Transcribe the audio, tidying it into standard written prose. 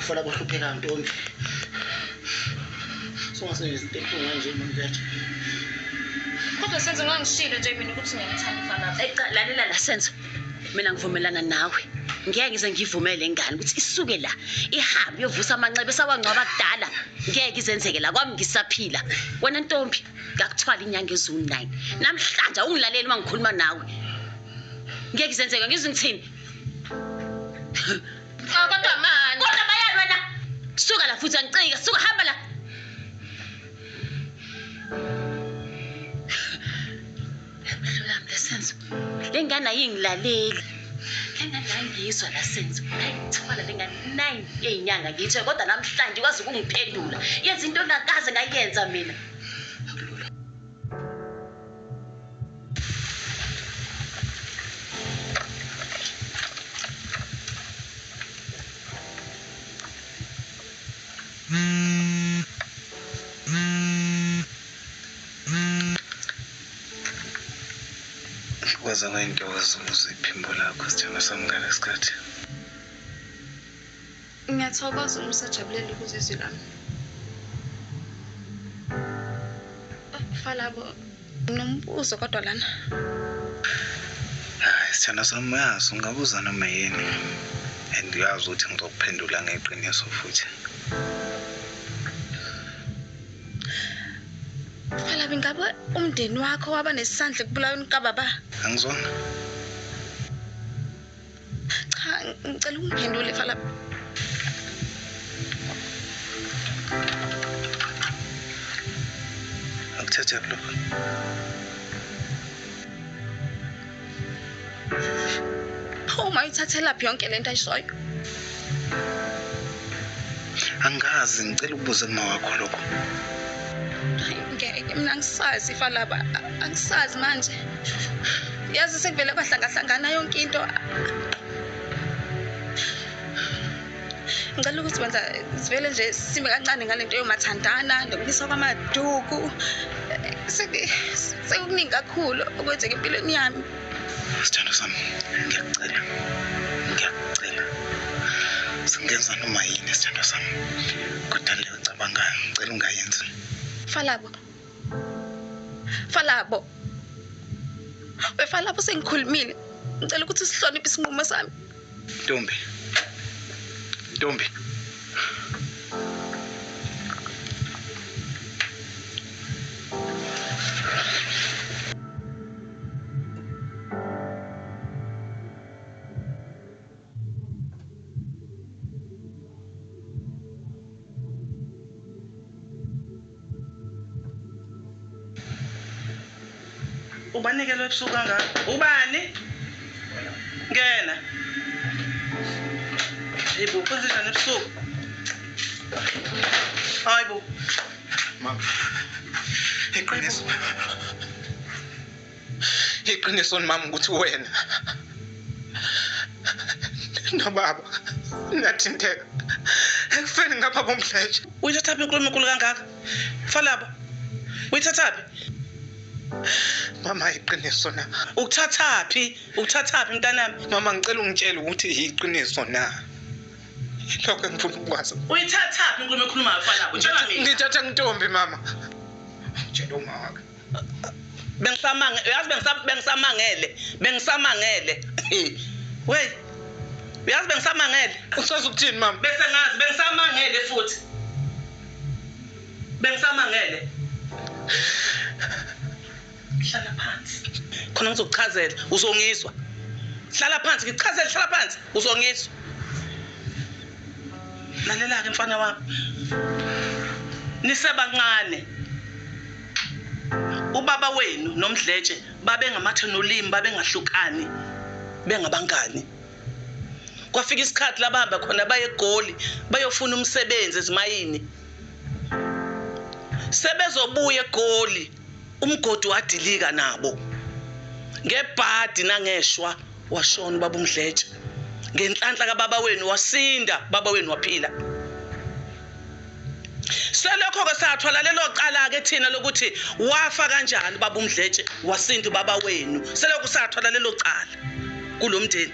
Ufala bohlupheka ntombi. Sungasebenzisa into ebuhlungu kanje mamthetho. Kodwa Senzo ngangishilo nje mina ukuthi ngiyamthanda uFalabo. Eyi cha, lalela la Senzo. Mina ngivumelana nawe. Ngeke ngize ngivumele ingane ukuthi isuke la ihambe iyovusa amanxeba esawangcwaba kudala. Ngeke izenzeke la kwami ngisaphila. Wena ntombi, ngakuthwala inyanga eziwu-9. Namhlanje awungilaleli uma ngikhuluma nawe. Ngeke izenzeke, ngizwe ngithini? Ah, kodwa mani. Kodwa bayani wena? Suka la futhi angicika, suka hamba la. Emehlo yami lesenzo. Le ngane ayingilaleli. Le ngane ayingizwa la senzo. Ngayithwala le ngane 9 yezinyanga ngithe kodwa namhlanje ikwazi ukungiphendula. Yenza into engakaze ngayenza mina. Kwaze kwayintokozo ukuzwa iphimbo lakho sithandwa sami ngalesi sikhathi. Ngiyathokoza uma usajabulela ukuzwa izwi lami. Falabo, nginombuzo kodwa lana. Hayi sithandwa sami uyazi ungabuza noma yini and uyazi ukuthi ngizokuphendula ngeqiniso futhi. Falabo, ingabe umndeni wakho waba nesandla ekubulaweni kukababa? Angizwanga. Cha, ngicela ungiphendule Falabo. Akuthathaphi lokho? Uma uyithathelaphi yonke lento ayishoyo? Angazi, ngicela ukubuza kuma wakho lokho. Hayi ngeke mina angisazi Falaba, angisazi manje. Yazi sekuvele kwahlangahlangana yonke into. Ngicela ukuthi bandla sivele nje sime kancane ngalento yomathandana nokuniswa kwamaduku. Sekukuningi kakhulu okwenzeka empilweni yami. Sithandwa sami, ngiyakucela. Ngiyakucela. Singenza noma yini sithandwa sami. Kodwa leyo ocabangayo ngicela ungayenzi. Falabo. Falabo. Wefalabo sengikhulumile. Ngicela ukuthi usihloniphe isinqumo sami. Ntombi. Ntombi. Ubani ke lo ebusuku kangaka? Ubani? Ngena. Yebo, kwenzenjani ebusuku? Hayibo. Mama. Iqiniso. Iqiniso mama ukuthi wena nobaba nathinteka ekufeni ngapha bomdletshe. Uyithathaphi inkulumo enkulu kangaka? Falabo. Uyithathaphi? Mama iqiniso na? Ukuthathaphi? Ukuthathaphi mntanami? Mama ngicela ungitshele ukuthi iqiniso na? Lokho engifuna ukukwazi. Uyithathaphi inkulumo ekhulumayo Falabo? Tshela mina. Ngithatha ntombi mama. Tshela uma wakhe. Bengisamange, uyazi bengisamangele, bengisamangele. Wey. Uyazi bengisamangele. Uchaza ukuthini mama? Bese ngazi bengisamangele futhi. Bengisamangele. Hlala phansi. Khona ngizokuchazela, uzongizwa. Hlala phansi, ngikuchazele, hlala phansi, uzongizwa. Lalela-ke mfana wami. Nisebancane. Ubaba wenu nomdletshe babengamathe nolimi, babengahlukani, bengabangani. Kwafika isikhathi labahamba khona baye eGoli bayofuna umsebenzi ezimayini. Sebezobuya eGoli, umgodi wadilika nabo. Ngebhadi nangeshwa washona ubaba uMdletshe. Ngenhlanhla kababa wenu wasinda, baba wenu waphila. Selokho ke sathwala lelo cala ke thina lokuthi wafa kanjani baba uMdletshe wasinda ubaba wenu. Selokhu sathwala lelo cala kulomndeni.